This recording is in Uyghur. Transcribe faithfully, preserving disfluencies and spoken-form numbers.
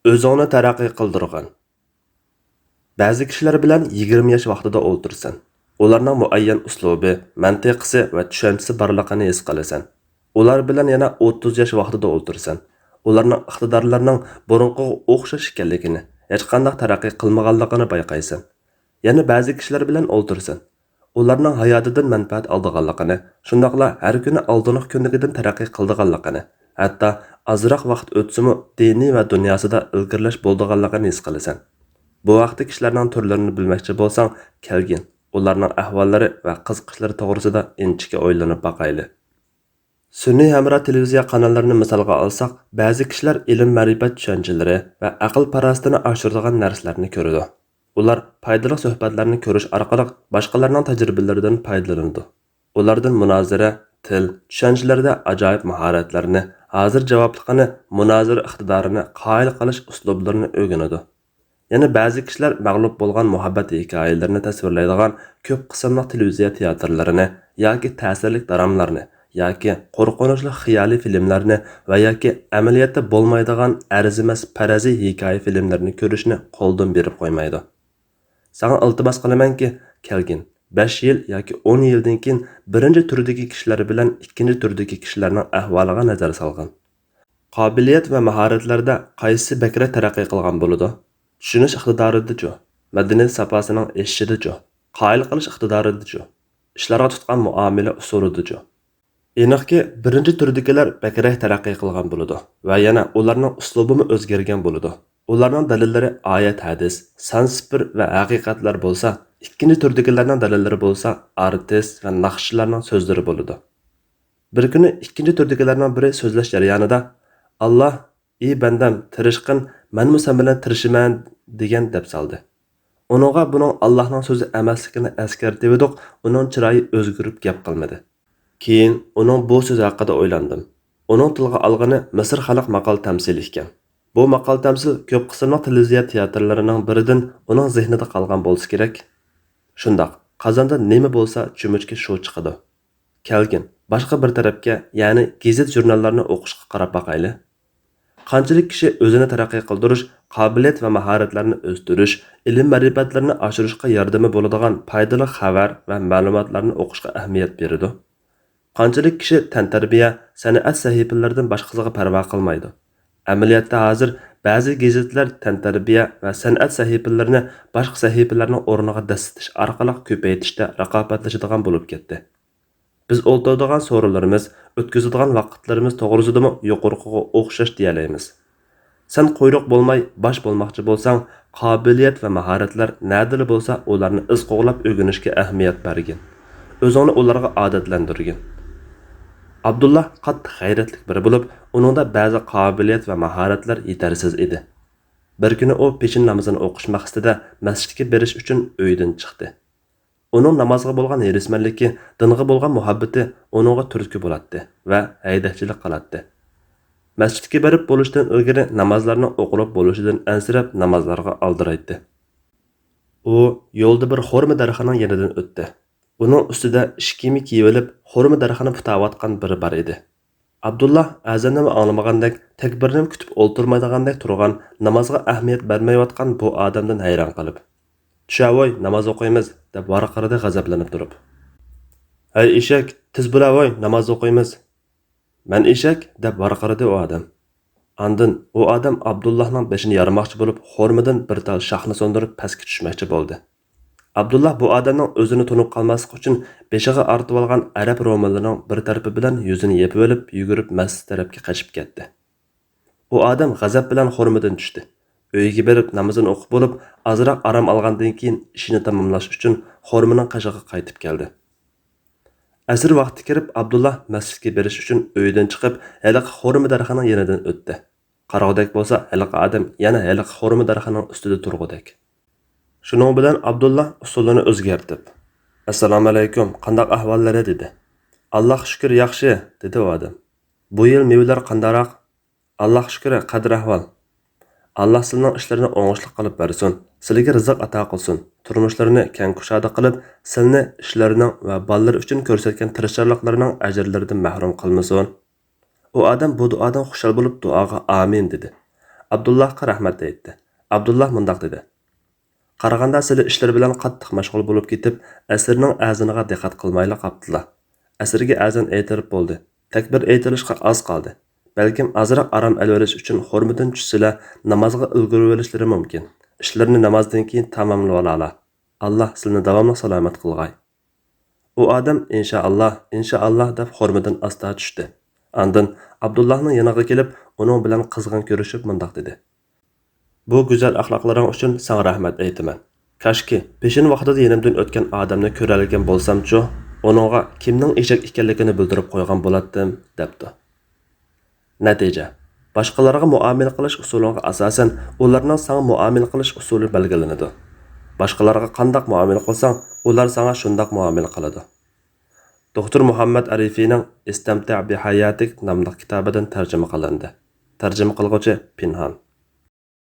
ئۆزۈڭنى تەرەققىي قىلدۇرغىن. بەزى كىشىلەر بىلەن يىگىرمە ياش ۋاقتىدا ئولتۇرىسەن. ئۇلارنىڭ مۇئەييەن ئۇسلۇبى، مەنتىقىسى ۋە چۈشەنچىسى بارلىقىنى ھېس قىلىسەن. ئۇلار بىلەن يەنە ئوتتۇز ياش ۋاقتىدا ئولتۇرىسەن. ئۇلارنىڭ ئىقتىدارلىرىنىڭ بۇرۇنقىغا ئوخشاش ئىكەنلىكىنى، ھېچقانداق تەرەققىي قىلمىغانلىقىنى بايقايسەن. يەنە بەزى كىشىلەر بىلەن ئولتۇرىسەن. ئۇلارنىڭ ھاياتىدىن مەنپەئەت ئالىدىغانلىقىنى، شۇنداقلا ھەر كۈنى ئالدىنقى كۈنلۈكىدىن تەرەققىي قىلىدىغانلىقىنى، ھەتتا ئازراق ۋاقىت ئۆتسىمۇ دىنى ۋە دۇنياسىدا ئىلگىرىلەش بولىدىغانلىقىنى ھېس قىلىسەن. بۇ ھەقتە كىشىلەرنىڭ تۈرلىرىنى بىلمەكچى بولساڭ، كەلگىن، ئۇلارنىڭ ئەھۋاللىرى ۋە قىزىقىشلىرى توغرىسىدا ئىنچىكە ئويلىنىپ باقايلى. سۈنئىي ھەمراھ تېلېۋىزىيە قاناللىرىنى مىسالغا ئالساق، بەزى كىشىلەر ئىلىم-مەرىپەت چۈشەنچىلىرى ۋە ئەقىل-پاراسىتىنى ئاشۇرىدىغان نەرسىلەرنى كۆرىدۇ. ئۇلار پايدىلىق سۆھبەتلەرنى كۆرۈش ئارقىلىق باشقىلارنىڭ تەجرىبىلىرىدىن پايدىلىنىدۇ. ئۇلاردىن مۇنازىرە، تىل، چۈشەنچىلەردە ئاجايىپ ماھارەتلەرنى، ھازىر جاۋابلىقىنى، مۇنازىرە ئىقتىدارىنى، قايىل قىلىش ئۇسلۇبلىرىنى ئۆگىنىدۇ. يەنە بەزى كىشىلەر مەغلۇپ بولغان مۇھەببەت ھېكايىلىرىنى تەسۋىرلەيدىغان كۆپ قىسىملىق تېلېۋىزىيە تىياتىرلىرىنى ياكى تەسىرلىك دىرامىلارنى ياكى قورقۇنچلۇق خىيالىي فىلىملەرنى ۋە ياكى ئەمەلىيەتتە بولمايدىغان ئەرزىمەس پەرەزىي ھېكايە فىلىملىرىنى كۆرۈشنى قولدىن بېرىپ قويمايدۇ. ساڭا ئىلتىماس قىلىمەنكى، كەلگىن، بەش يىل ياكى ئون يىلدىن كېيىن بىرىنچى تۈردىكى كىشىلەر بىلەن ئىككىنچى تۈردىكى كىشىلەرنىڭ ئەھۋالىغا نەزەر سالغىن. قابىلىيەت ۋە ماھارەتلەردە قايسىسى بەكرەك تەرەققىي قىلغان بولىدۇ؟ چۈشىنىش ئىقتىدارىدىچۇ؟ مەدەنىيەت ساپاسىنىڭ ئېشىشىدىچۇ؟ قايىل قىلىش ئىقتىدارىدىچۇ؟ ئىشلارغا تۇتقان مۇئامىلە ئۇسۇلىدىچۇ؟ ئېنىقكى، بىرىنچى تۈردىكىلەر بەكرەك تەرەققىي قىلغان بولىدۇ ۋە يەنە ئۇلارنىڭ ئۇسلۇبىمۇ ئۆزگەرگەن بولىدۇ. ئۇلارنىڭ دەلىللىرى ئايەت-ھەدىس، سان-سىپىر ۋە ھەقىقەتلەر بولسا، ئىككىنچى تۈردىكىلەرنىڭ دەلىللىرى بولسا ئارتىس ۋە ناخشىچىلارنىڭ سۆزلىرى بولىدۇ. بىر كۈنى ئىككىنچى تۈردىكىلەرنىڭ بىرى سۆزلەش جەريانىدا، «ئاللا، ئى بەندەم، تىرىشقىن، مەنمۇ سەن بىلەن تىرىشىمەن» دېگەن دەپ سالدى. ئۇنىڭغا بۇنىڭ ئاللاھنىڭ سۆزى ئەمەسلىكىنى ئەسكەرتىۋىدۇق، ئۇنىڭ چىرايى ئۆزگىرىپ گەپ قىلمىدى. كېيىن ئۇنىڭ بۇ سۆزى ھەققىدە ئويلاندىم. ئۇنىڭ تىلغا ئالغىنى مىسىر خەلق ماقال تەمسىلى ئىكەن. بۇ ماقال تەمسىل كۆپ قىسىملىق تېلېۋىزىيە تىياتىرلىرىنىڭ بىرىدىن ئۇنىڭ زېھنىدە قالغان بولسا كېرەك. شۇنداق، قازاندا نېمە بولسا، چۆمۈچكە شۇ چىقىدۇ. كەلگىن، باشقا بىر تەرەپكە، يەنى گېزىت-ژۇرناللارنى ئوقۇشقا قاراپ باقايلى. قانچىلىك كىشى ئۆزىنى تەرەققىي قىلدۇرۇش، قابىلىيەت ۋە ماھارەتلەرنى ئۆستۈرۈش، ئىلىم-مەرىپەتلىرىنى ئاشۇرۇشقا ياردىمى بولىدىغان پايدىلىق خەۋەر ۋە مەلۇماتلارنى ئوقۇشقا ئەھمىيەت بېرىدۇ؟ قانچىلىك كىشى تەنتەربىيە، سەنئەت سەھىپىلىرىدىن باشقىسىغا پەرۋا قىلمايدۇ؟ ئەمەلىيەتتە ھازىر بەزى گېزىتلەر تەنتەربىيە ۋە سەنئەت سەھىپىلىرىنى باشقا سەھىپىلەرنىڭ ئورنىغا دەسسىتىش ئارقىلىق كۆپەيتىشتە رىقابەتلىشىدىغان بولۇپ كەتتى. بىز ئولتۇرىدىغان سورۇنلىرىمىز، ئۆتكۈزىدىغان ۋاقىتلىرىمىز توغرىسىدىمۇ يۇقىرىقىغا ئوخشاش دېيەلەيمىز. سەن قۇيرۇق بولماي باش بولماقچى بولساڭ، قابىلىيەت ۋە ماھارەتلەر نەدىلا بولسا ئۇلارنى ئىز قوغلاپ ئۆگىنىشكە ئەھمىيەت بەرگىن. ئۆزۈڭنى ئۇلارغا ئادەتلەندۈرگىن. ئابدۇللا قاتتىق غەيرەتلىك بىرى بولۇپ، ئۇنىڭدا بەزى قابىلىيەت ۋە ماھارەتلەر يېتەرسىز ئىدى. بىر كۈنى ئۇ پېشىن نامىزىنى ئوقۇش مەقسىتىدە مەسچىتكە بېرىش ئۈچۈن ئۆيىدىن چىقتى. ئۇنىڭ نامازغا بولغان ھېرىسمەنلىكى، دىنغا بولغان مۇھەببىتى ئۇنىڭغا تۈرتكە بولاتتى ۋە ھەيدەكچىلىك قىلاتتى. مەسچىتكە بېرىپ بولۇشتىن ئىلگىرى نامازلارنىڭ ئوقۇلۇپ بولۇشىدىن ئەنسىرەپ، نامازلارغا ئالدىرايتتى. ئۇ يولدا بىر خورما دەرىخىنىڭ يېنىدىن ئۆتتى. ئۇنىڭ ئۈستىدە ئىش كىيىمى كىيىۋېلىپ، خورما دەرىخىنى پۇتاۋاتقان بىرى بار ئىدى. ئابدۇللا ئەزاننىمۇ ئاڭلىمىغاندەك، تەكبىرنىمۇ كۈتۈپ ئولتۇرمايدىغاندەك تۇرغان، نامازغا ئەھمىيەت بەرمەيۋاتقان بۇ ئادەمدىن ھەيران قېلىپ، «چۈشەۋوي، ناماز ئوقۇيمىز» دەپ ۋارقىرىدى غەزەپلىنىپ تۇرۇپ. «ھەي ئېشەك، تېز بولەۋوي، ناماز ئوقۇيمىز!» «مەن ئېشەك؟» دەپ ۋارقىرىدى ئۇ ئادەم. ئاندىن ئۇ ئادەم ئابدۇللاھنىڭ بېشىنى يارماقچى بولۇپ، خورمىدىن بىر تال شاخنى سۇندۇرۇپ پەسكە چۈشمەكچى بولدى. ئابدۇللا بۇ ئادەمنىڭ ئۆزىنى تونۇپ قالماسلىقى ئۈچۈن بېشىغا ئارتىۋالغان ئەرەب رومىلىنىڭ بىر تەرىپى بىلەن يۈزىنى يېپىۋېلىپ، يۈگۈرۈپ مەسچىت تەرەپكە قېچىپ كەتتى. ئۇ ئادەم غەزەپ بىلەن خورمىدىن چۈشتى. ئۆيىگە بېرىپ نامىزىنى ئوقۇپ بولۇپ، ئازراق ئارام ئالغاندىن كېيىن ئىشىنى تاماملاش ئۈچۈن خورمىنىڭ قېشىغا قايتىپ كەلدى. ئەسىر ۋاقتى كىرىپ، ئابدۇللا مەسچىتكە بېرىش ئۈچۈن ئۆيىدىن چىقىپ، ھېلىقى خورما دەرىخىنىڭ يېنىدىن ئۆتتى. قارىغۇدەك بولسا، ھېلىقى ئادەم يەنە ھېلىقى خورما دەرىخىنىڭ ئۈستىدە تۇرغۇدەك. شۇنىڭ بىلەن ئابدۇللا ئۇسۇلىنى ئۆزگەرتىپ، «ئەسسالامۇئەلەيكۇم، قانداق ئەھۋاللىرى؟» دېدى. «ئاللاغا شۈكۈر، ياخشى» دېدى ئۇ ئادەم. «بۇ يىل مېۋىلەر قانداقراق؟» «ئاللاغا شۈكۈر، قەدىر ئەھۋال.» «ئاللا سىلىنىڭ ئىشلىرىنى ئوڭۇشلۇق قىلىپ بەرسۇن، سىلىگە رىزىق ئاتا قىلسۇن، تۇرمۇشلىرىنى كەڭ كۇشادە قىلىپ، سىلىنى ئىشلىرىنىڭ ۋە بالىلىرى ئۈچۈن كۆرسەتكەن تىرىشچانلىقلىرىنىڭ ئەجىرلىرىدىن مەھرۇم قىلمىسۇن.» ئۇ ئادەم بۇ دۇئادىن خۇشال بولۇپ، دۇئاغا «ئامىن» دېدى. ئابدۇللاھقا رەھمەت ئېيتتى. ئابدۇللاھ مۇنداق دېدى: قارىغاندا سىلى ئىشلىرى بىلەن قاتتىق مەشغۇل بولۇپ كېتىپ، ئەسىرنىڭ ئەزىنىغا دىققەت قىلمايلا قاپتىلا. ئەسىرگە ئەزان ئېيتىلىپ بولدى. تەكبىر ئېيتىلىشقا ئاز قالدى. بەلكىم ئازراق ئارام ئېلىۋېلىش ئۈچۈن خورمىدىن چۈشسىلە، نامازغا ئۈلگۈرۈۋېلىشلىرى مۇمكىن. ئىشلىرىنى نامازدىن كېيىن تاماملىۋالالا. ئاللاھ سىلىنى داۋاملىق سالامەت قىلغاي. ئۇ ئادەم ئىنشائاللاھ، ئىنشائاللاھ دەپ خورمىدىن ئاستا چۈشتى. ئاندىن ئابدۇللاھنىڭ يېنىغا كېلىپ، ئۇنىڭ بىلەن قىزغىن كۆرۈشۈپ مۇنداق دېدى: بۇ گۈزەل ئەخلاقلىرىڭ ئۈچۈن ساڭا رەھمەت ئېيتىمەن. كاشكى، پېشىن ۋاقتىدا يېنىمدىن ئۆتكەن ئادەمنى كۆرەلىگەن بولسامچۇ، ئۇنىڭغا كىمنىڭ ئېشەك ئىكەنلىكىنى بىلدۈرۈپ قويغان بولاتتىم، دەپتۇ. نەتىجە: باشقىلارغا مۇئامىلە قىلىش ئۇسۇلۇڭغا ئاساسەن، ئۇلارنىڭ ساڭا مۇئامىلە قىلىش ئۇسۇلى بەلگىلىنىدۇ. باشقىلارغا قانداق مۇئامىلە قىلساڭ، ئۇلار ساڭا شۇنداق مۇئامىلە قىلىدۇ. دوختۇر مۇھەممەد ئەرىفىنىڭ ئىستەمتىئ بىھاياتىك ناملىق كىتابىدىن تەرجىمە قىلىندى. تەرجىمە قىلغۇچى پىنھان.